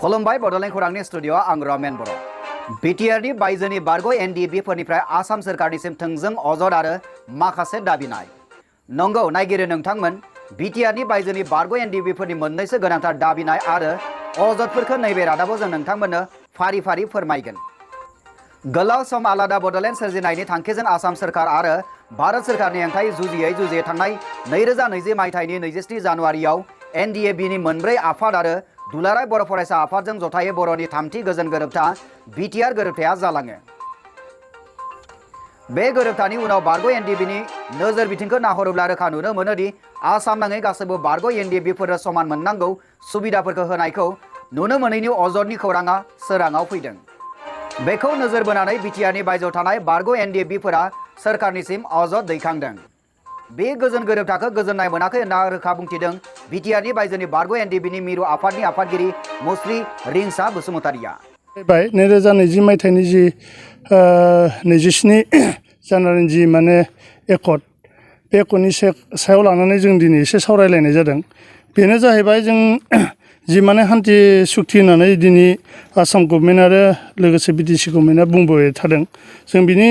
खुलुमबाय बडलेण्ड खौरांनि स्टुडिअ आं रमेन बर'। बिटिआरनि बायजोनि बारग' एनडिएबिफोरनिफ्राय आसाम सोरखारनिसिम थोंजों अजद आरो माखासे दाबिनाय। नंगौ नायगिरि नोंथांमोन, बिटिआरनि बायजोनि बारग' एनडिएबिफोरनि मोननैसो गोनांथार दाबिनाय आरो अजदफोरखौ नैबे रादाबाव जों नोंथांमोननो फारि फारि फोरमायगोन। गोलाव सम आलादा बडलेण्ड सोरजिनायनि थांखिजों आसाम सोरखार आरो भारत सोरखारनि हेंथायै जुजियै थांनाय 2020 मायथाइनि 27 जानुवारियाव एनडिएबिनि मोनब्रै आफाद आरो दुलाराय बर' फरायसा आफादजों जथायै बर'नि थामथि गोजोन गोरोबथा बिटिआर गोरोबथाया जालाङो। बे गोरोबथानि उनाव बारग' एनडिएबिनि नोजोर बिथिंखौ नाहरोब्ला रोखा नुनो मोनोदि आसाम नाङै गासैबो बारग' एनडिएबिफोरनो समान मोननांगौ सुबिदाफोरखौ होनायखौ नुनो मोनैनि अजदनि खौराङा सोराङाव फैदों। बेखौ नोजोर बोनानै बिटिआरनि बायजोआव थानाय बारग' एनडिएबिफोरा सोरखारनिसिम अजद दैखांदों। बे गोजोन गोरोबथाखौ गोजोननाय मोनाखै होनना रोखा बुंथिदों बिटिआरनि बायजोनि बारग' एनडिएबिनि मिरु आफादनि आफादगिरि मुस्रि रिंसा बसुमतारिया। 2020 मायथाइनि जि 27 जानुवारिनि जि माने एकर्ड, बे एकर्डनि सायाव लानानै जों दिनै एसे सावरायलायनाय जादों। बेनो जाहैबाय जों जि माने हान्थि सुक्ति होननानै दिनै आसाम गभर्नमेन्ट आरो लोगोसे बिटिसि गभर्नमेन्टआ बुंबाय थादों। जों बिनि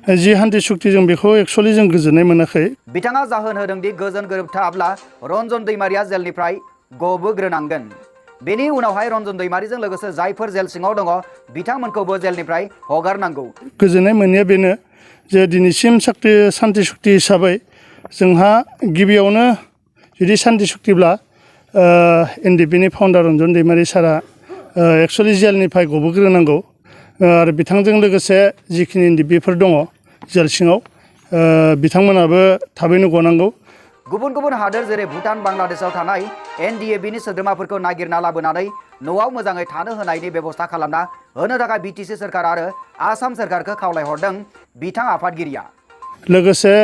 जि हान्थि सुक्ति जों बेखौ एक्सुअलि जों गोजोननाय मोनाखै। बिथाङा जाहोन होदों दि गोजोन गोरोबथाब्ला रन्जन दैमारिया जेलनिफ्राय गबोग्रोनांगोन। बेनि उनावहाय रन्जन दैमारिजों लोगोसे जायफोर जेल सिङाव दङ बिथांमोनखौबो जेलनिफ्राय हगारनांगौ। गोजोननाय मोननाया बेनो जे दिनैसिम सान्थि सुक्ति हिसाबै जोंहा गिबियावनो जुदि सान्थि सुक्तिब्ला एनडिएबिनि फाउन्डार रन्जन दैमारि सारा एक्सुअलि जेलनिफ्राय गबोग्रोनांगौ आरो बिथांजों लोगोसे जिखिनि एनडिएबिफोर दङ जेल सिङाव बिथांमोनाबो थाबैनो गनांगौ। गुबुन गुबुन हादोर जेरै भुटान बांलादेशआव थानाय एनडिएबिनि सोद्रोमाफोरखौ नागिरना लाबोनानै न'आव मोजाङै थानो होनायनि बेबस्था खालामना होनो थाखाय बिटिसि सोरखार आरो आसाम सोरखारखौ खावलायहरदों बिथां आफादगिरिया। लोगोसे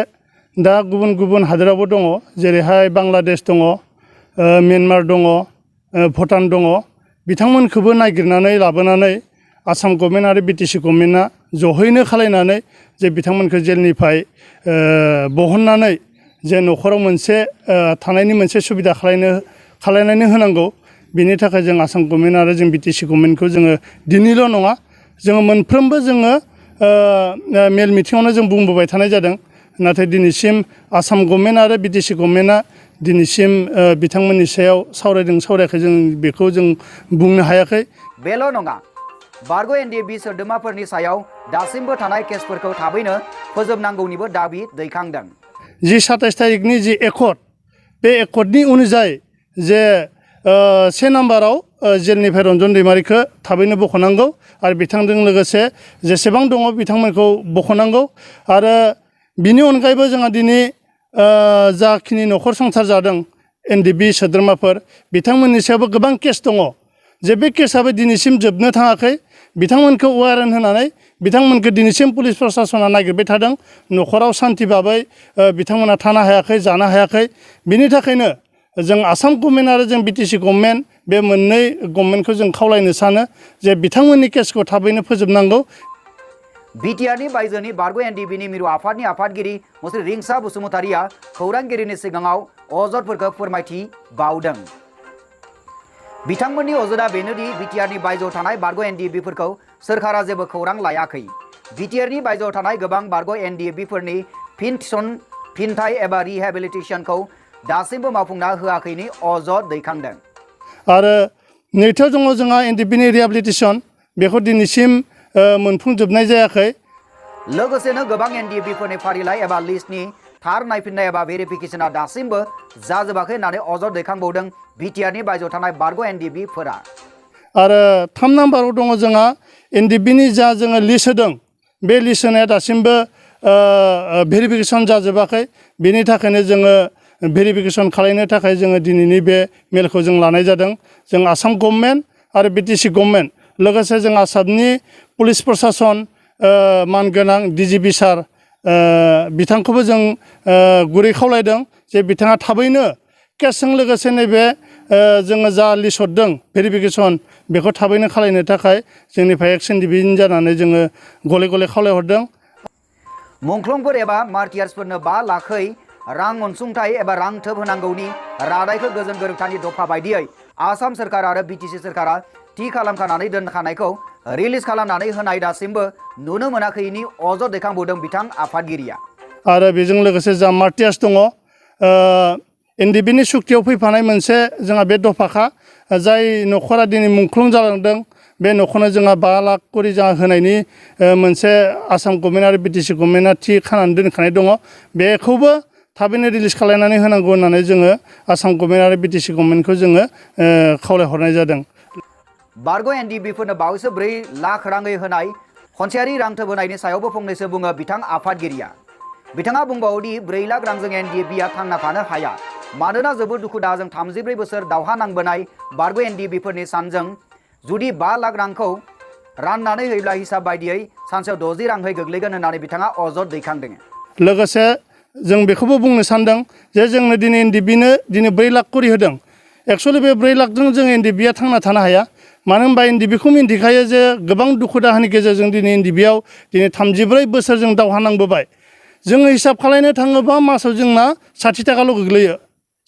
दा गुबुन गुबुन हादोरावबो दङ, जेरैहाय बांलादेश दङ, म्यानमार दङ, भुटान दङ। बिथांमोनखौबो नागिरनानै लाबोनानै आसाम गभर्नमेन्ट आरो बिटिसि गभर्नमेन्टआ जहैनो खालायनानै जे बिथांमोनखौ जेलनिफ्राय बहननानै जे न'खराव मोनसे थानायनि मोनसे सुबिदा खालायनानै होनांगौ। बेनि थाखाय जों आसाम गभर्नमेन्ट आरो जों बिटिसि गभर्नमेन्टखौ जोङो दिनैल' नङा, जोङो मोनफ्रोमबो जोङो मेल मिटिङावनो जों बुंबोबाय थानाय जादों। नाथाय दिनैसिम आसाम गभर्नमेन्ट आरो बिटिसि गभर्नमेन्टआ दिनैसिम बिथांमोननि सायाव सावरायदों सावरायाखै जों बेखौ जों बुंनो हायाखै। बेल' नङा, बारग' एनडिएबि सोद्रोमाफोरनि सायाव दासिमबो थानाय केसफोरखौ थाबैनो फोजोबनांगौनिबो दाबि दैखांदों। जि 27 तारिखनि जि एकर्ड, बे एकर्डनि अनुजायै जे 1 नाम्बाराव जेलनिफ्राय रन्जन दैमारिखौ थाबैनो बख'नांगौ आरो बिथांजों लोगोसे जेसेबां दङ बिथांमोनखौ बख'नांगौ। आरो बिनि अनगायैबो जोंहा दिनै जाखिनि न'खर संसार जादों एनडिएबि सोद्रोमाफोर, बिथांमोननि सायावबो गोबां केस दङ जे बे केसाबो दिनैसिम जोबनो थाङाखै। बिथांमोनखौ वारेन्ट होनानै बिथांमोनखौ दिनैसिम पुलिस प्रसासना नागिरबाय थादों। न'खराव सान्थि भाबै बिथांमोना थानो हायाखै, जानो हायाखै। बिनि थाखायनो जों आसाम गभर्नमेन्ट आरो जों बिटिसि गभर्नमेन्ट बे मोननै गभर्नमेन्टखौ जों खावलायनो सानो जे बिथांमोननि केसखौ थाबैनो फोजोबनांगौ। बिटिआरनि बायजोनि बारग' एनडिएबिनि मिरु आफादनि आफादगिरि मुस्रि रिंसा बसुमतारिया खौरांगिरिनि सिगाङाव अजदफोरखौ फोरमायथि बावदों। बिथांमोननि अजदआ बेनोदि बिटिआरनि बायजोआव थानाय बारग' एनडिएबिफोरखौ सोरखारा जेबो खौरां लायाखै। बिटिआरनि बायजोआव थानाय गोबां बारग' एनडिएबिफोरनि फिनथाय एबा रिहेबिलिटेसनखौ दासिमबो मावफुंना होआखैनि अजद दैखांदों। आरो नैथियाव दङ जोंहा एनडिएबिनि रिहेबिलिटेसन, बेखौ दिनैसिम मोनफुंजोबनाय जायाखै। लोगोसेनो गोबां एनडिएबिफोरनि फारिलाइ एबा लिस्टनि थार नायफिननाय एबा भेरिफिकेसना दासिमबो जाजोबाखै होननानै अजद दैखांबावदों बिटिआरनि बायजोआव थानाय बारग' एनडिएबिफोरा। आरो 3 नाम्बाराव दङ जोंहा एनडिएबिनि जा जोङो लिस्ट होदों, बे लिस्ट होनाया दासिमबो भेरिफिकेसन जाजोबाखै। बेनि थाखायनो जोङो भेरिफिकेसन खालामनो थाखाय जोङो दिनैनि बे मेलखौ जों लानाय जादों। जों आसाम गभर्नमेन्ट आरो बिटिसि गभर्नमेन्ट लोगोसे जों आसामनि पुलिस प्रसासन मानगोनां डिजिपि सार बिथांखौबो जों गुरै खावलायदों जे बिथाङा थाबैनो केसजों लोगोसे नैबे जोङो जा लिस्ट हरदों भेरिफिकेसन, बेखौ थाबैनो खालामनो थाखाय जोंनिफ्राय एक्सन डिभिजन जानानै जोङो गले गले खावलायहरदों। मुंख्लंफोर एबा मार्टियार्सफोरनो 5 लाखै रां अनसुंथाइ एबा रां थोब होनांगौनि रादायखौ गोजोन गोरोबथानि दफा बायदियै आसाम सोरखार आरो बिटिसि सोरखारा थि खालामखानानै दोनखानायखौ रिलिज खालामनानै होनाय दासिमबो नुनो मोनाखैनि अजद दैखांबोदों बिथां आफादगिरिया। आरो बेजों लोगोसे जा मार्टियास दङ एनडिबिनि सुक्तियाव फैफानाय मोनसे जोंहा बे दफाखा जाय न'खरा दिनै मुंख्लं जालांदों बे न'खरनो जोंहा 5 लाख करि जोंहा होनायनि मोनसे आसाम गभर्नमेन्ट आरो बिटिसि गभर्नमेन्टआ थि खानानै दोनखानाय दङ। बेखौबो थाबैनो रिलिज खालामनानै होनांगौ होननानै जोङो आसाम गभर्नमेन्ट आरो बिटिसि गभर्नमेन्टखौ जोङो खावलायहरनाय जादों। बारग' एनडिबिफोरनो बावैसो 4 लाख राङै होनाय खनसेयारि रां थोब होनायनि सायावबो फंनैसो बुङो बिथां आफादगिरिया। बिथाङा बुंबावोदि 4 लाख रांजों एनडिबिआ थांना थानो हाया, मानोना जोबोद दुखु दाहाजों 34 बोसोर दावहा नांबोनाय बारग' एनडिबिफोरनि सानजों जुदि 5 लाख रांखौ राननानै होयोब्ला हिसाब बायदियै सानसेयाव 60 राङै गोग्लैगोन होननानै बिथाङा अजद दैखांदों। लोगोसे जों बेखौबो बुंनो सानदों जे जोंनो दिनै एनडिबिनो दिनै 4 लाख करि होदों। एक्सुवेलि बे 4 लाखजों जों एनडिबिआ थांना थानो हाया, मानो होनबा एनडिबिखौ मिन्थिखायो जे गोबां दुखु दाहानि गेजेरजों दिनै एनडिबिआव दिनै 34 बोसोर जों दावहा नांबोबाय। जोङो हिसाब खालामनो थाङोबा मासाव जोंना 60 थाखाल' गोग्लैयो,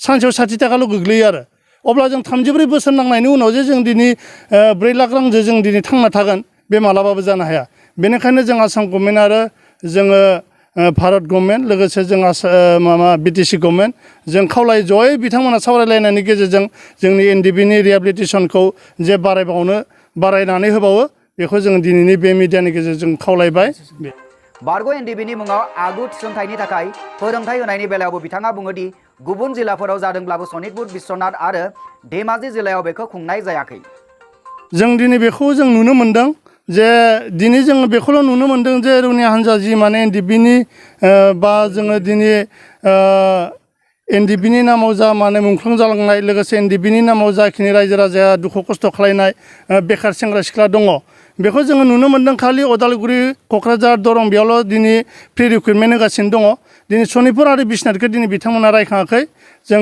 सानसेयाव 60 थाखाल' गोग्लैयो आरो अब्ला जों 34 बोसोर नांनायनि उनाव जे जों दिनै 4 लाख रांजों जों दिनै थांना थागोन बे मालाबाबो जानो हाया। बेनिखायनो जों आसाम गभर्नमेन्ट आरो जोङो भारत गभर्नमेन्ट लोगोसे जों बिटिसि गभर्नमेन्ट जों खावलाय जयै बिथांमोना सावरायलायनायनि गेजेरजों जोंनि एनडिबिनि रिहेबिलिटेसनखौ जे बारायनानै होबावो बेखौ जों दिनैनि बे मिडियानि गेजेरजों खावलायबाय। बारग' एनडिबिनि मुङाव आगु थिसनथाइनि थाखाय फोरोंथाइ होनायनि बेलायावबो बिथाङा बुङोदि गुबुन जिल्लाफोराव जादोंब्लाबो सनितपुर, बिश्वनाथ आरो धेमाजि जिल्लायाव बेखौ खुंनाय जायाखै। जों दिनै बेखौ जों नुनो मोनदों जे दिनै जोङो बेखौल' नुनो मोनदों जे रौनिया हान्जा जि माने एनडिबिनि बा जोङो दिनै एनडिबिनि नामाव जा माने मुंख्लं जालांनाय लोगोसे एनडिबिनि नामाव जाखिनि रायजो राजाया दुखु खस्थ' खालामनाय बेखार सेंग्रा सिख्ला दङ बेखौ जोङो नुनो मोनदों। खालि उदालगुरि, क'क्राझार, दरं बेयावल' दिनै फ्रि रिक्रुटमेन्ट होगासिनो दङ। दिनै सनितपुर आरो बिश्वनाथखौ दिनै बिथांमोना रायखाङाखै। जों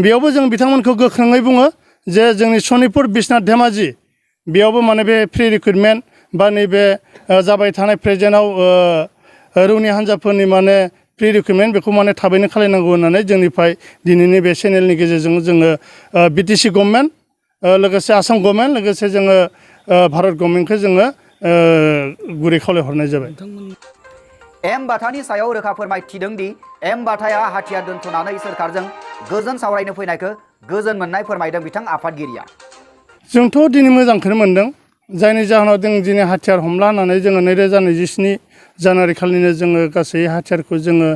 बेयावबो जों बिथांमोनखौ गोख्रोङै बुङो जे जोंनि सनितपुर, बिश्वनाथ, धेमाजि बेयावबो माने बे फ्रि रिक्रुटमेन्ट बा नैबे जाबाय थानाय प्रेजेन्टआव रौनिया हान्जाफोरनि माने प्रि रिक्रुटमेन्ट बेखौ माने थाबैनो खालायनांगौ होननानै जोंनिफ्राय दिनैनि बे चेनेलनि गेजेरजों जोङो बिटिसि गभर्नमेन्ट लोगोसे आसाम गभर्नमेन्ट लोगोसे जोङो भारत गभर्नमेन्टखौ जोङो गुरै खावलायहरनाय जाबाय। एम बाथानि सायाव रोखा फोरमायथिदों दि एम बाथाया हाथियार दोनथ'नानै सोरखारजों गोजोन सावरायनो फैनायखौ गोजोन मोननाय फोरमायदों बिथां आफादगिरिया। जोंथ' दिनै मोजांखौनो मोनदों, जायनि जाहोनाव जों दिनै हाथियार हमला होननानै जोङो 2027 जानुवारि खालिनो जोङो गासै हाथियारखौ जोङो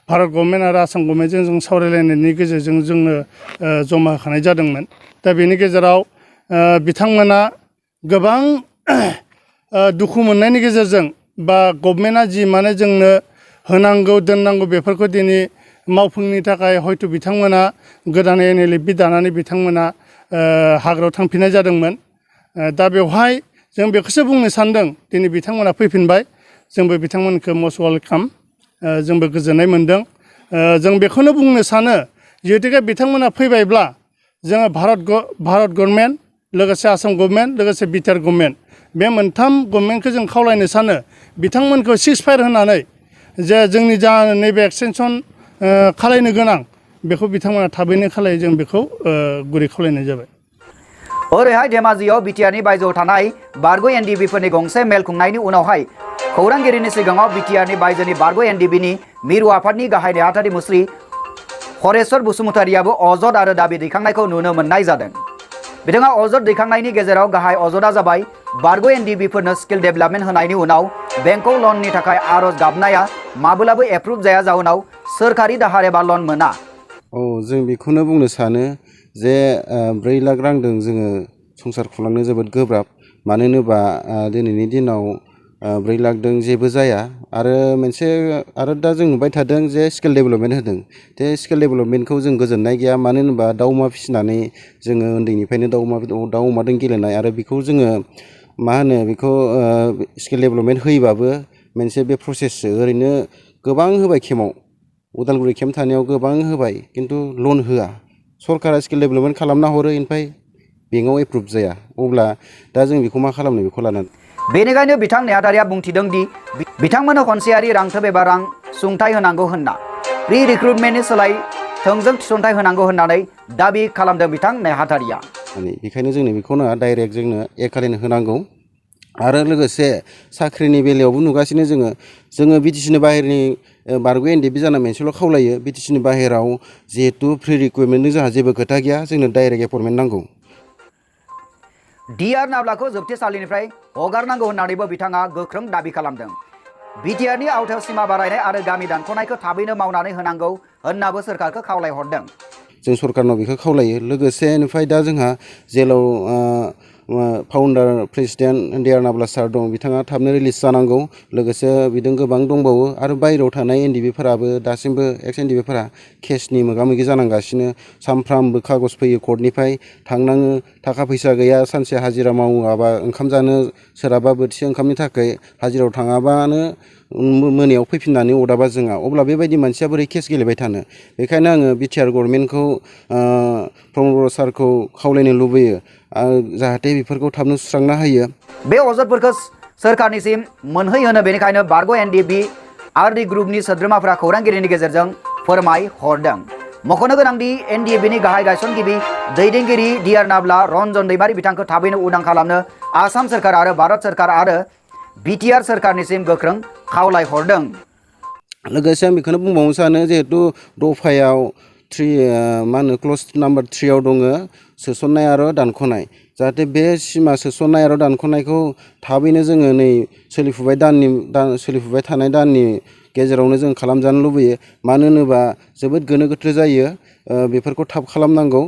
भारत गभर्नमेन्ट आरो आसाम गभर्नमेन्टजों जों सावरायलायनायनि गेजेरजों जोङो जमा होखानाय जादोंमोन। दा बेनि गेजेराव बिथांमोना गोबां दुखु मोननायनि गेजेरजों बा गभर्नमेन्टआ जि माने जोंनो होनांगौ दोननांगौ बेफोरखौ दिनै मावफुंनि थाखाय हयथ' बिथांमोना गोदानै NLFB दानानै बिथांमोना हाग्रायाव थांफिननाय जादोंमोन। दा बेवहाय जों बेखौसो बुंनो सानदों, दिनै बिथांमोना फैफिनबाय, जोंबो बिथांमोनखौ मस्ट वेलकाम, जोंबो गोजोननाय मोनदों। जों बेखौनो बुंनो सानो जिहेतुके बिथांमोना फैबायब्ला जोङो भारत गभर्नमेन्ट लोगोसे आसाम गभर्नमेन्ट लोगोसे बिटिआर गभर्नमेन्ट बे मोनथाम गभर्नमेन्टखौ जों खावलायनो सानो बिथांमोनखौ सिजफायार होनानै जे जोंनि जा नैबे एक्सटेनसन खालायनो गोनां बेखौ बिथांमोना थाबैनो खालायो, जों बेखौ गुरै खावलायनाय जाबाय। ओरैहाय धेमाजियाव बिटिआरनि बायजोआव थानाय बारग' एनडिबिफोरनि गंसे मेल खुंनायनि उनावहाय खौरांगिरिनि सिगाङाव बिटिआरनि बायजोनि बारग' एनडिबिनि मिरु आफादनि गाहाय नेहाथारि मुस्रि हरेश्वर बसुमतारियाबो अजद आरो दाबि दैखांनायखौ नुनो मोननाय जादों। बिथाङा अजद दैखांनायनि गेजेराव गाहाय अजदआ जाबाय बारग' एनडिबिफोरनो स्किल डेभेलपमेन्ट होनायनि उनाव बेंकआव लननि थाखाय आर'ज गाबनाया माब्लाबा एप्रुभ जाया, जाउनाव सोरखारि दाहार एबा लन मोना। जों बेखौनो बुंनो सानो जे 4 लाख रांजों जोङो संसार खुंलांनो जोबोद गोब्राब। मानो होनोबा दिनैनि दिनाव 4 लाखजों जेबो जाया। आरो दा जों नुबाय थादों जे स्किल डेभेलपमेन्ट होदों। बे स्किल डेभेलपमेन्टखौ जों गोजोननाय गैया, मानो होनोबा दाउ अमा फिसिनानै जोङो उन्दैनिफ्रायनो दाउ अमाजों गेलेनाय आरो बेखौ जोङो मा होनो बेखौ स्किल डेभेलपमेन्ट होयोबाबो मोनसे बे प्रसेससो ओरैनो गोबां होबाय केमाव उदालगुरि केम्प थानायाव गोबां होबाय, खिन्थु लन होआ। सरकारा स्किल डेभेलपमेन्ट खालामना हरो, ओमफ्राय बेंकआव एप्रुभ जाया। अब्ला दा जों बेखौ मा खालामनो बेखौ लानानै। बेनिखायनो बिथां नेहाथारिया बुंथिदों दि बिथांमोननो खनसेयारि रां थोब एबा रां सुंथाइ होनांगौ होनना प्रि रिक्रुटमेन्टनि सोलाय थोंजों थिसनथाइ होनांगौ होननानै दाबि खालामदों बिथां नेहाथारिया। बेखायनो जोंनो बेखौ नाङा, डाइरेक्ट जोंनो एकालिनो होनांगौ। आरो लोगोसे साख्रिनि बेलायावबो नुगासिनो जोङो बिटिसिनि बाहेरनि बारग' एनडिएफबि जाना मोनसेल' खावलायो। बिटिसिनि बाहेराव जिहेतु प्रि रिक्रुटमेन्टनि जोंहा जेबो खोथा गैया, जोंनो डाइरेक्ट एपइन्टमेन्ट नांगौ। डिआर नाब्लाखौ जोबथेसालिनिफ्राय हगारनांगौ होननानैबो बिथाङा गोख्रों दाबि खालामदों। बिटिआरनि आवथायाव सिमा बारायनाय आरो गामि दानख'नायखौ थाबैनो मावनानै होनांगौ होननाबो सोरखारखौ खावलायहरदों। जों सरकारनाव बेखौ खावलायो। लोगोसे इनिफ्राय दा जोंहा जेलाव फाउन्डार प्रेसिडेन्ट डिआर नाब्ला सार दं, बिथाङा थाबनो रिलिज जानांगौ। लोगोसे बिदों गोबां दंबावो आरो बायहेरायाव थानाय एनडिएफबिफोराबो दासिमबो एक्स एनडिएफबिफोरा केसनि मोगा मोगि जानांगासिनो। सानफ्रामबो कागज फैयो कर्टनिफ्राय, थांनाङो, थाखा फैसा गैया, सानसे हाजिरा मावाबा ओंखाम जानो सोरहाबा बोथिसे ओंखामनि थाखाय हाजिरायाव थाङाबानो मोनायाव फैफिननानै अदाबा जोंहा, अब्ला बेबायदि मानसिया बोरै केस गेलेबाय थानो? बेखायनो आङो बिटिआर गभर्नमेन्टखौ प्रमद बर' सारखौ खावलायनो लुबैयो जाहाथे बेफोरखौ थाबनो सुस्रांना होयो। बे अजदफोरखौ सोरखारनिसिम मोनहैहोनो बेनिखायनो बारग' एनडिएफबि आरडि ग्रुपनि सोद्रोमाफोरा खौरांगिरिनि गेजेरजों फोरमायहरदों। मख'नो गोनांदि एनडिएफबिनि गाहाय गायसनगिरि दैदेनगिरि डिआर नाब्ला रन्जन दैमारि बिथांखौ थाबैनो उदां खालामनो आसाम सोरखार आरो भारत सोरखार आरो बिटिआर सोरखारनिसिम गोख्रों खावलायहरदों। लोगोसे आं बेखौनो बुंबावनो सानो, जिहेतु दफायाव क्लज नाम्बार 3 आव दङ सोसननाय आरो दानख'नाय। जाहाथे बे सिमा सोसननाय आरो दानख'नायखौ थाबैनो जोङो नै सोलिफुबाय थानाय दाननि गेजेरावनो जों खालामजानो लुबैयो। मानो होनोबा जोबोद गोनो गोथो जायो, बेफोरखौ थाब खालामनांगौ।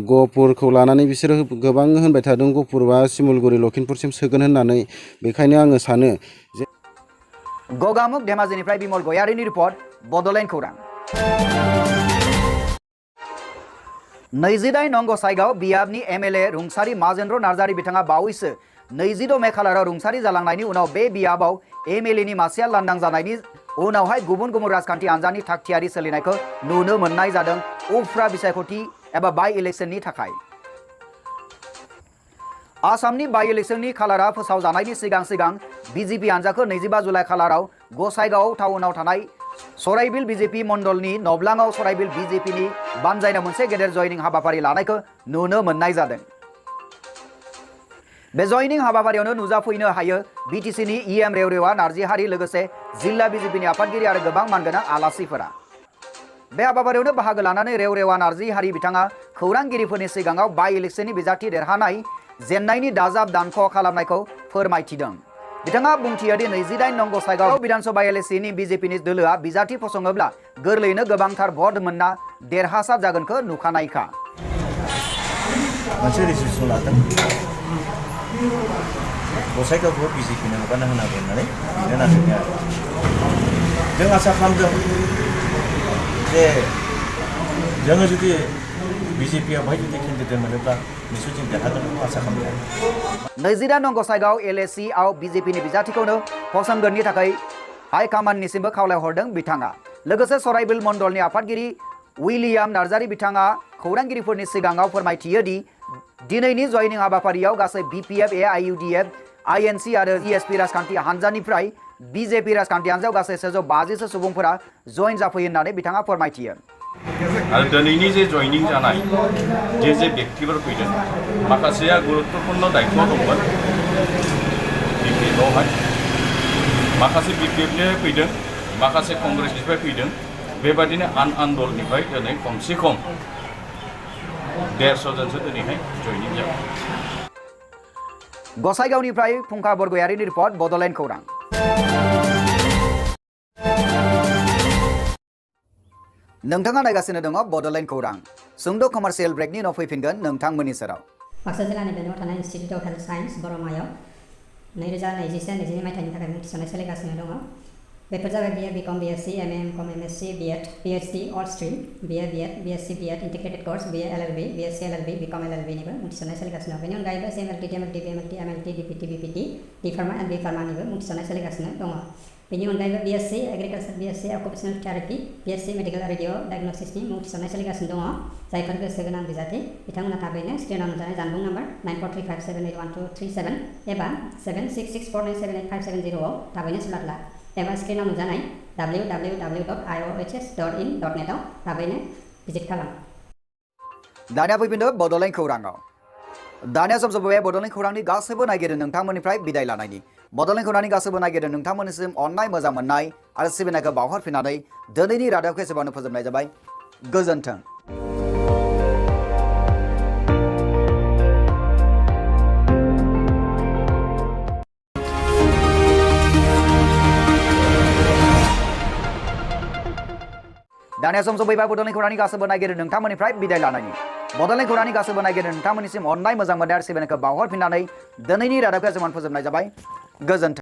गहपुरखौ लानानै बिसोरो गोबां होनबाय थादों, गहपुर बा सिमुलगुरि लखिमपुरसिम सोगोन होननानै। बेखायनो आङो सानो जे गगामुख धेमाजिनिफ्राय बिमल गयारिनि रिपर्ट, बड'लेण्ड खौरां। 28 नं गसाइगाव बियाबनि एमएलए रुंसारि माजेन्द्र नार्जारि बिथाङा बावैसो 26 मे खालाराव रुंसारि जालांनायनि उनाव बे बियाबाव एमएलएनि मासिया लांदां जानायनि उनावहाय गुबुन गुबुन राजखान्थि हान्जानि थागथियारि सोलिनायखौ नुनो मोननाय जादों उफ्रा बिसायख'थि एबा बाइ इलेक्शननि थाखाय। आसामनि बाइ इलेक्शननि खालारा फोसावजानायनि सिगां बिजेपि हान्जाखौ 25 जुलाइ खालाराव गसाइगाव टाउनाव थानाय सराइबिल बिजेपि मण्डलनि नब्लाङाव सराइबिल बिजेपिनि बानजायनायाव मोनसे गेदेर जयनिं हाबाफारि लानायखौ नुनो मोननाय जादों। बे जयनिं हाबाफारियावनो नुजाफैनो हायो बिटिसिनि इएम रेवरेवा नार्जिहारि लोगोसे जिल्ला बिजेपिनि आफादगिरि आरो गोबां मानगोनां आलासिफोरा। बे हाबाफारियावनो बाहागो लानानै रेवरेवा नार्जिहारि बिथाङा खौरांगिरिफोरनि सिगाङाव बाइ इलेक्शननि बिजाथि देरहानाय जेन्नायनि दाजाब दानख' खालामनायखौ फोरमायथिदों। बिथाङा बुंथियोदि 28 नं गसाइगाव विधानसभा एलएसिनि बिजेपिनि दोलोआ बिजाथि फसङोब्ला गोरलैयैनो गोबांथार भट मोनना देरहासार जागोनखौ नुखानायखा। मोनसे डिसिसन लादों, गसाइगावखौ बिजेपिनो हगारना होनांगौ होननानै बिनो नागिरदों आरो जों आसा खालामदों जे जोङो जुदि बिजेपिया बेहाय जुदि केन्डिडेट मोनोब्ला निसय जों देरहागोनखौ आसा खालामदों। 28 नं गसाइगाव एलएसिआव बिजेपिनि बिजाथिखौनो फसंगोननि थाखाय हाइकमान्डनिसिमबो खावलायहरदों बिथाङा। लोगोसे सराइबिल मण्डलनि आफादगिरि उइलियाम नार्जारि बिथाङा खौरांगिरिफोरनि सिगाङाव फोरमायथियोदि दिनैनि जयनिं हाबाफारियाव गासै बिपिएफ एआइयुडिएफ आइएनसि आरो इएसपि राजखान्थि हान्जानिफ्राय बिजेपि राजखान्थि हान्जायाव गासै 150 सुबुंफोरा जइन जाफैयो होननानै बिथाङा फोरमायथियो। आरो दिनैनि जे जयनिं जानाय जे व्यक्तिफोर फैदों, माखासेया गुरुत्वपूर्ण दायित्वआव दंमोन बिपिएफआवहाय, माखासे बिपिएफनिफ्राय फैदों, माखासे कंग्रेसनिफ्राय फैदों। बेबादिनो आनदलनिफ्राय दिनै खमसे खम 150 जनसो दिनैहाय जयनिं जाबाय। गसाइगावनिफ्राय फुंखा बरगयारिनि रिपर्ट, बड'लेण्ड खौरां। नोंथाङा नायगासिनो दङ बड'लेण्ड खौरां। सुंद' कमार्शियेल ब्रेकनि उनाव फैफिनगोन नोंथांमोननि सेराव। बाक्सा जिल्लानि बेंगलाव थानाय इन्स्टिटिउट अफ हेल्थ साइन्स बरमायाव 2021-22 मायथाइनि थाखाय मुं थिसननाय सोलिगासिनो दङ। बेफोर जाबाय BA BCom BSc MA MCom MSc BEd PhD all stream BA BEd BSc BEd integrated course BA LLB BSc LLB BCom एलएलबीनिबो मुं थिसननाय सोलिगासिनो दं। बेनि अनगायैबो CMLT TMLT BMLT MLT DPT BPT D pharma and B फार्मानिबो मुं थिसननाय सोलिगासिनो दङ। बेनि अनगायैबो BSc agriculture BSc occupational therapy BSc medical radio डायग्नोसिसनि मुं थिसननाय सोलिगासिनो दङ। जायफोर गोसो गोनां बिजाथि बिथांमोना थाबैनो स्क्रिनाव नुजानाय जानबुं नाम्बार 9435781237 एबा 7664978570 आव थाबैनो सोंना ला। एबा स्क्रिनाव नुजानाय www.iohs.in.net आव थाबैनो भिजिट खालाम। दानिया फैफिनदो बड'लेण्ड खौराङाव। दानिया सम सफैबाय बड'लेण्ड खौरांनि गासैबो नायगिरि नोंथांमोननिफ्राय बिदाय लानायनि। बड'लेण्ड खौरांनि गासैबो नायगिरि नोंथांमोननिसिम अननाय मोजां मोननाय आरो सिबिनायखौ बावहरफिननानै दिनैनि रादाबखौ एसेबांनो फोजोबनाय जाबाय। गोजोन्थों। दानिया सम सफैबाय बड'लेण्ड खौरांनि गासैबो नायगिरि नोंथांमोननिफ्राय बिदाय लानायनि। बड'लेण्ड खौरांनि गासैबो नायगिरि नोंथांमोननिसिम अननाय मोजां मोननाय आरो सिबिनायखौ बावहरफिननानै दिनैनि रादाबखौ एसेबांनो फोजोबनाय जाबाय। गोजोन्थों।